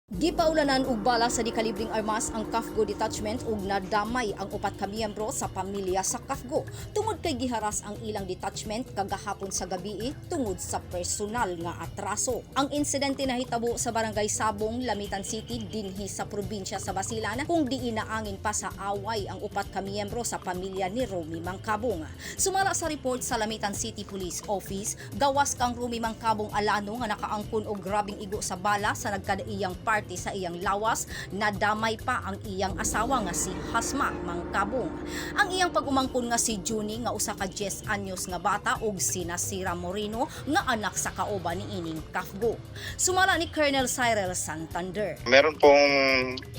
Gipaulanan og bala sa dikalibreng armas ang CAFGU detachment ug nadamay ang upat ka miyembro sa pamilya sa CAFGU tungod kay giharas ang ilang detachment kagahapon sa gabii tungod sa personal nga atraso. Ang insidente nahitabo sa Barangay Sabong, Lamitan City, dinhi sa probinsya sa Basilan, kung diin naangin pa sa away ang upat ka miyembro sa pamilya ni Romy Mangkabong. Sumala sa report sa Lamitan City Police Office, gawas kang Romy Mangkabong Alano nga nakaangkon og grabeng igo sa bala sa nagkadaiyang parte sa iyang lawas, nadamay pa ang iyang asawa nga si Hasma Mangkabong, ang iyang pag-umangkon nga si Juni nga usa ka 10 anyos nga bata ug si Nasira Moreno nga anak sa kauban ni ining CAFGU. Sumala ni Colonel Cyril Santander. Meron pong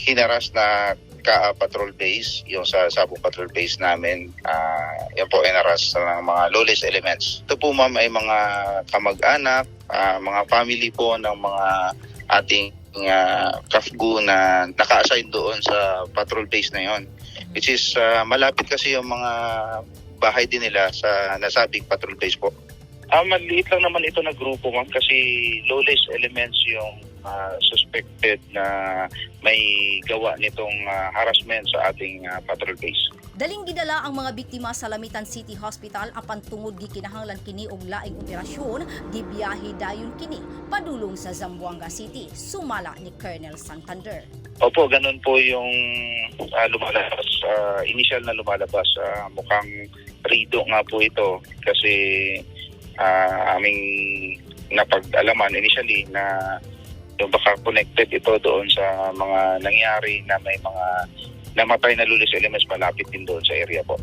hinaras na ka patrol base, yung sa Sabong Patrol Base namin, yan po hinaras ng mga lawless elements. Ito po, ma'am, ay mga kamag-anak, mga family po ng mga ating CAFGU na naka-assign doon sa patrol base na yon. Which is malapit kasi yung mga bahay din nila sa nasabing patrol base po. Maliit lang naman ito na grupo, ma'am, kasi lawless elements yung suspected na may gawa nitong harassment sa ating patrol base. Daling gidala ang mga biktima sa Lamitan City Hospital, apan tungod gikinahanglan kini og laing operasyon, gibiyahe dayon kini padulong sa Zamboanga City, sumala ni Colonel Santander. Opo, ganun po yung lumalabas, initial na lumalabas. Mukhang rido nga po ito kasi aming napag-alaman initially na yung baka connected ito doon sa mga nangyari na may mga namatay na lawless elements malapit din doon sa area po.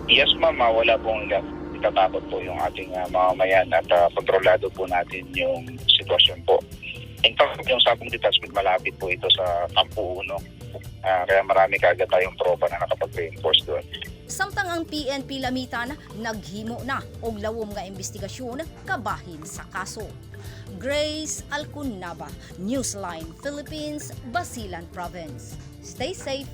Yes, ma'am, wala pong itatakot po yung ating mamamayan at kontrolado po natin yung sitwasyon po. In fact, yung Sabong Detachment, malapit po ito sa Campo Uno. Kaya marami kaagad tayong tropa na nakapag-reinforce doon. Samtang ang PNP Lamitan naghimo na og lawom nga investigasyon kabahin sa kaso. Grace Alcunaba, Newsline Philippines, Basilan Province. Stay safe.